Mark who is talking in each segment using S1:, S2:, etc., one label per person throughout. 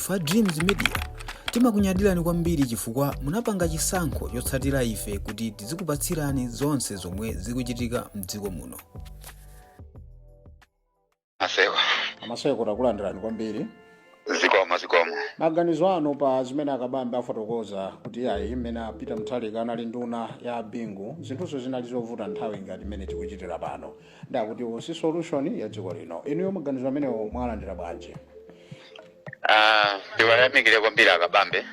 S1: Ife a Dreams Media timakunyadirani kwambiri chifukwa munapanga chisankho chotsatira ife kuti tizikupatsirani zonse zomwe zikuchitika mdziko muno.
S2: Maseko.
S3: Amaseko, takulandirani kwambiri.
S2: Zikomo, zikomo.
S3: Maganizo anu pa zimene Akabambe afotokoza kuti ayi, mmene a Peter Mutharika anali nduna ya Bingu, zinthuzo zinali zovuta nthawi ngati imene tikuchitira pano, ndakuti si solution ya dziko lino. Inuyo maganizo amenewo mwalandira bwanji?
S2: Ah, ndiwayamikire kwambiri Akabambe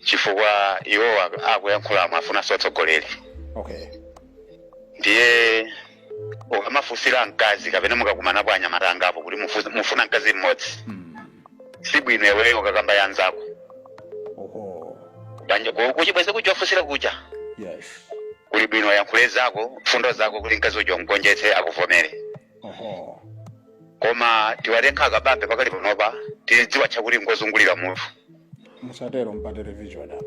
S2: chifukwa iwo akuyankhulamo afunanso atsogoleri. Ndiye ukamafunsira mkazi kapena mukakumanapo anyamata angapo kuti mufuna mkazi mmodzi, sibwino iweyo ukakamba ya anzako. Banja kuchibweze kuja wafunsira kuja. Kuli bwino yankhule zako, fundo zako, kuti mkazi uja umgonjetse akuvomere. Koma tiwatenkha Akabambe pakali panopa tidziwa chakuti ngozungulira mutu.
S3: Musatero pa television apa.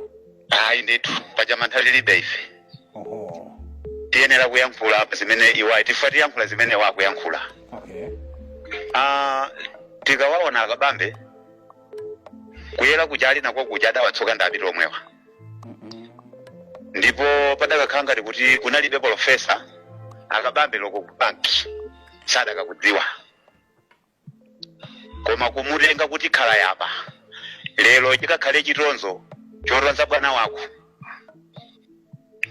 S2: Ayi ndithu, paja mantha tilibe ife. Tiyenera kuyankhula zimene iwayi tifa tiyankhula zimene iwo akuyankhula. Ah, tikawaona Akabambe, kuyera kuja ali nako kuja adawatsuka ndi Apita omwewa. Ndipo padakakhala ngati kuti kunalibe Professor Akabambe loko ku banki sadakakudziwa, koma kumutenga kuti khala yapa lero chikakhale chitonzo chotonza bwana wako,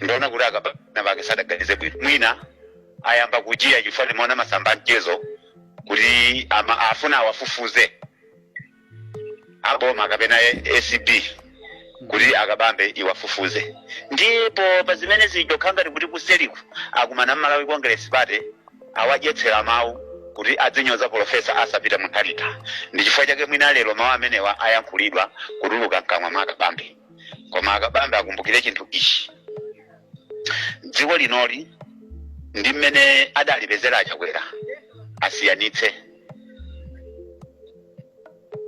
S2: ndiona kuti Akabambe pake sadaganize bwino. Mwina ayamba kujiya chifukwa timaona masamba mchezo kuti afuna awafufuze aboma kapena ACB kuti Akabambe iwafufuze. Ndipo pa zimene zijo khangati kuti kuseliku akumana Mmalawi Congress Party awadyetsera mawu kuti adzinyoza Professor Arthur Peter Mutharika. Ndi chifukwa chake mwina lero mawu amenewa ayankhulidwa kutuluka mkamwa mwa Akabambe. Koma Akabambe akumbukire chinthu ichi: dziko linoli ndi mmene adalipezera Achakwera asiyanitse.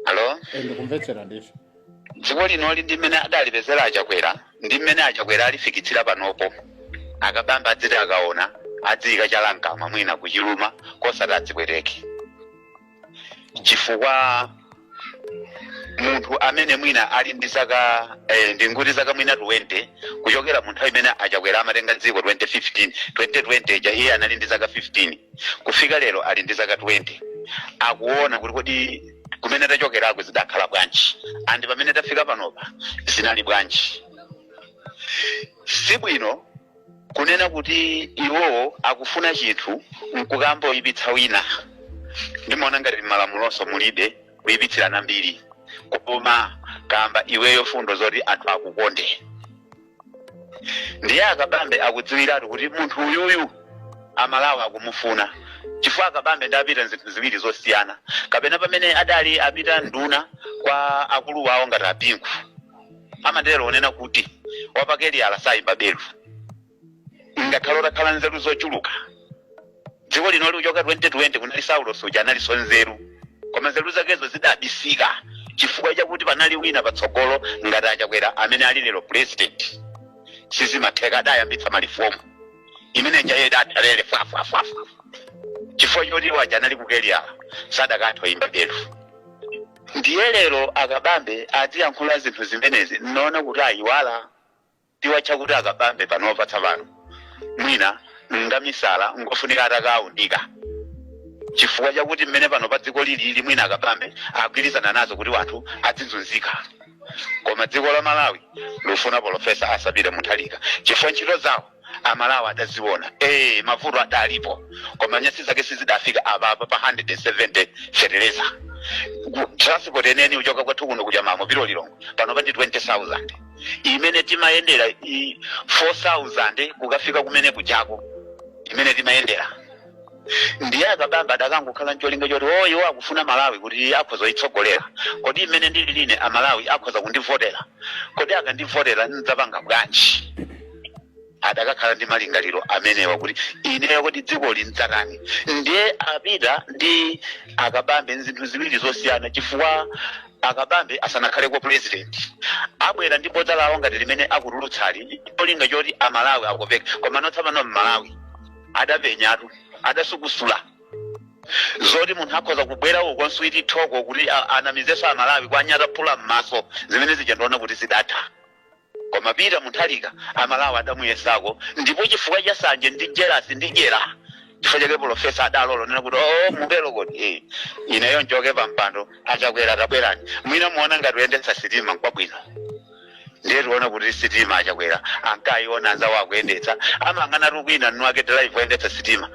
S2: Alo?
S3: Ndikumvetsera ndithu.
S2: Dziko linoli ndi mmene adalipezera Achakwera ndi mmene Achakwera alifikitsira panopo, Akabambe adziti akaona adziyika chala mkamwa, mwina kuchiluma kosati adzipweteke, chifukwa munthu amene mwina ali ndi zaka ndinguti zaka mwina 20 kuchokera mu nthawi imene Achakwera amatenga dziko 2015, 2020 ija, iye anali ndi zaka 15, kufika lero ali ndi zaka 20, akuona kuti kodi kumene tachokerako zidakhala bwanji and pamene tafika panopa zinali bwanji. Sibwino kunena kuti iwowo akufuna chinthu nkukamboyipitsa wina. Ndimaona ngati m'malamulonso mulibe kuyipitsirana mbiri, koma kamba iweyo fundo zoti anthu akukonde. Ndiye Akabambe akudziwiratu kuti munthu uyuyu Amalawi akumufuna, chifukwa Akabambe ndi Apita zinthu ziwiri zosiyana. Kapena pamene adali Apita nduna kwa akulu wawo ngati Apingu, amatero onena kuti wapakeliyala sayimba belu. Ngakhale utakhala nzeru zochuluka, dziko lino likuchoka 2020 kunali Saulo suja, analinso nzeru, koma nzeru zakezo zidabisika chifukwa chakuti panali wina patsogolo ngati Achakwera amene ali lero president. Sizimatheka. Adayambitsa ma reform imene njaye idathalere fwafwafwafwa chifukwa choti waja anali kukeliyala sadakatha imba belu. Ndiye lero Akabambe aziyankhula zinthu zimenezi, nnoona kuti ayiwala. Tiwatcha kuti Akabambe panopa tsapano mwina ngamisala, ngofunika atakawunika, chifukwa chakuti mmene pano pa dziko lilili mwina Akabambe agwirizana nazo kuti wanthu adzizunzika, koma dziko la Malawi lufuna Professor Arthur Peter Mutharika chifukwa ntchito zawo Amalawi adaziona. Mavuto adalipo, koma nyasi zake sizidafika apapa pa 170 fetereza. Transport eneni uchoka kwathu kuno kuja mamo pilo Lilongwe pano pa ndi 20,000, imene timayendera 4000 kukafika kumene kujako imene timayendera. Ndiye Akabambe adakangokhala ncholinga choti o iwo akufuna Malawi kuti akhoza kuyitsogolera. Kodi imene ndili line Amalawi akhoza kundivotera? Kodi akandivotera ndidzapanga bwanji? Adakakhala ndi malingaliro amenewa kuti ineyo kodi dzikoli ndidzatani? Ndiye Apita ndi Akabambe nzinthu ziwiri zosiyana, chifukwa Akabambe asanakhaleko president abwera ndi bodza lawo ngati limene akutulutsali, cholinga choti Amalawi akopeke. Koma notsapano Mmalawi adapenyatu, adasukusula. Zoti munthu akhoza kubwera uko nswiti thoko kuti anamizenso Amalawi kwanyata phula m'maso, zimene zija ndiona kuti zidatha. Koma Peter Mutharika Amalawi adamuyesako, ndipo chifukwa cha sanje ndi jealous ndi dyera, chifukwa chake professor adalola nena kuti, "Oh, mutero kodi? Ineyo nchoke pa mpando, Achakwera tabwerani." Mwina muona ngati kuyendetsa sitima nkwabwino, ndiye tiona kuti sitima Achakwera ankayiona anzawo akuyendetsa, amang'ana tukwina nnu ake driver kuyendetsa sitima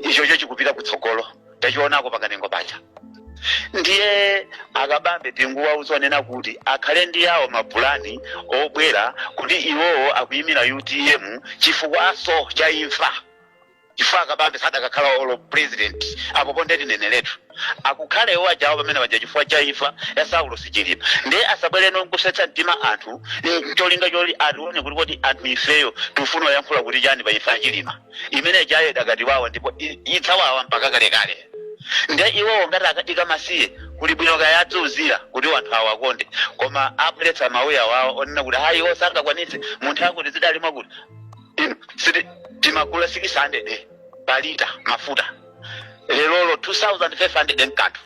S2: ichocho chikupita kutsogolo, tachionako pakanengo paja. Ndiye Akabambe tinguwauza kuti akhale ndi yawo mapulani obwera kuti iwowo akuyimira UTM chifukwaso cha imfa, chifukwa Akabambe sadakakhala olo president apo ponde tineneretu akukhale iwo ajawo pamene paja chifukwa cha imfa ya Saulos Chilima. Ndiye asabwere nkusetsa mtima anthu, cholinga choli atione kuti kodi anthu ifeyo tifuna kuyankhula kuti chani pa imfa ya Chilima imene jayo idakatiwawa ndipo idzawawa mpaka kalekale. Ndiye iwowo ngati akadika masiye kuli bwino kaya adziuzira kuti wanthu awakonde, koma abweretsa mauya wawo onena kuti hayi, iwo sangakwanitse munthu akuti zidali mwakuti inu siti timagula 600 pa lita mafuta, lerolo 2500 mkanthu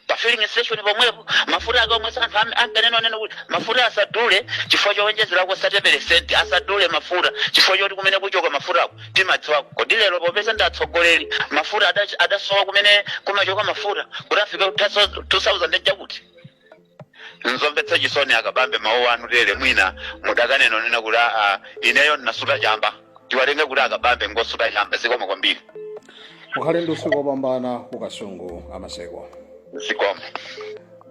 S2: pa filling station pomwepo. Mafuta ake omwe anthu ankanena onena kuti mafuta asadule chifukwa chowonjezerako 30%, asadule mafuta chifukwa choti kumene kuchoka mafutako timadziwako. Kodi lero popeza ndi atsogoleri, mafuta adasowa kumene kumachoka mafuta kuti afike 2000 chakuti? Nzomvetsa chisoni Akabambe, mawu anu tere mwina mudakanena onena kuti aa, ineyo ndinasuta chamba, tiwatenge kuti Akabambe ngosuta chamba. Zikomo kwambiri.
S3: Mukhale ndi usiku wopambana kukasungu amaseko.
S2: Zikomo.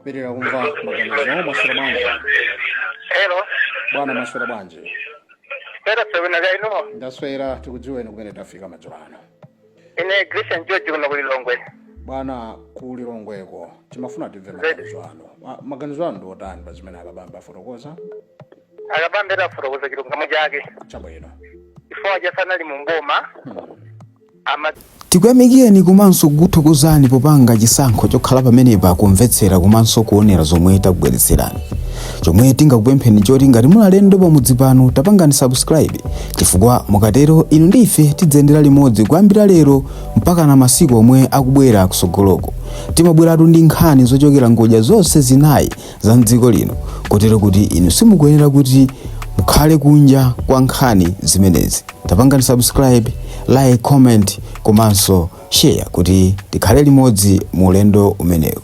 S3: Pitirira kumva maganizo. Mwaswera bwanji?
S4: Hello.
S3: Bwana, mwaswera bwanji?
S4: Hello, sabina kaino.
S3: Ndaswera. Tikudziweni, kumene tafika madzulo ano?
S4: Ine Christian George kuno kulilongwe.
S3: Bwana, kulilongweko timafuna timve maganizo anu. Maganizo anu ndi otani pa zimene Akabambe afotokoza?
S4: Akabambe afotokoza chilungamo chake.
S3: Chabwino.
S4: Chifukwa chasanali mu mboma. Ama
S1: Tikuyamikeni komanso kukuthokozani popanga chisankho chokhala pamenepa kumvetsera komanso kuonera zomwe takubweretserani. Chomwe tingakupempheni choti ngati muli alendo pamudzi pano, tapangani subscribe, chifukwa mukatero inu ndi ife tidzayendera limodzi kuyambira lero mpaka na masiku omwe akubwera kusogoloko. Timabweratu ndi nkhani zochokera ngodya zonse zinayi za mdziko lino, kotero kuti inu simukuyenera kuti mukhale kunja kwa nkhani zimenezi. Tapangani subscribe, like, comment komanso share kuti tikhale limodzi mu ulendo umenewu.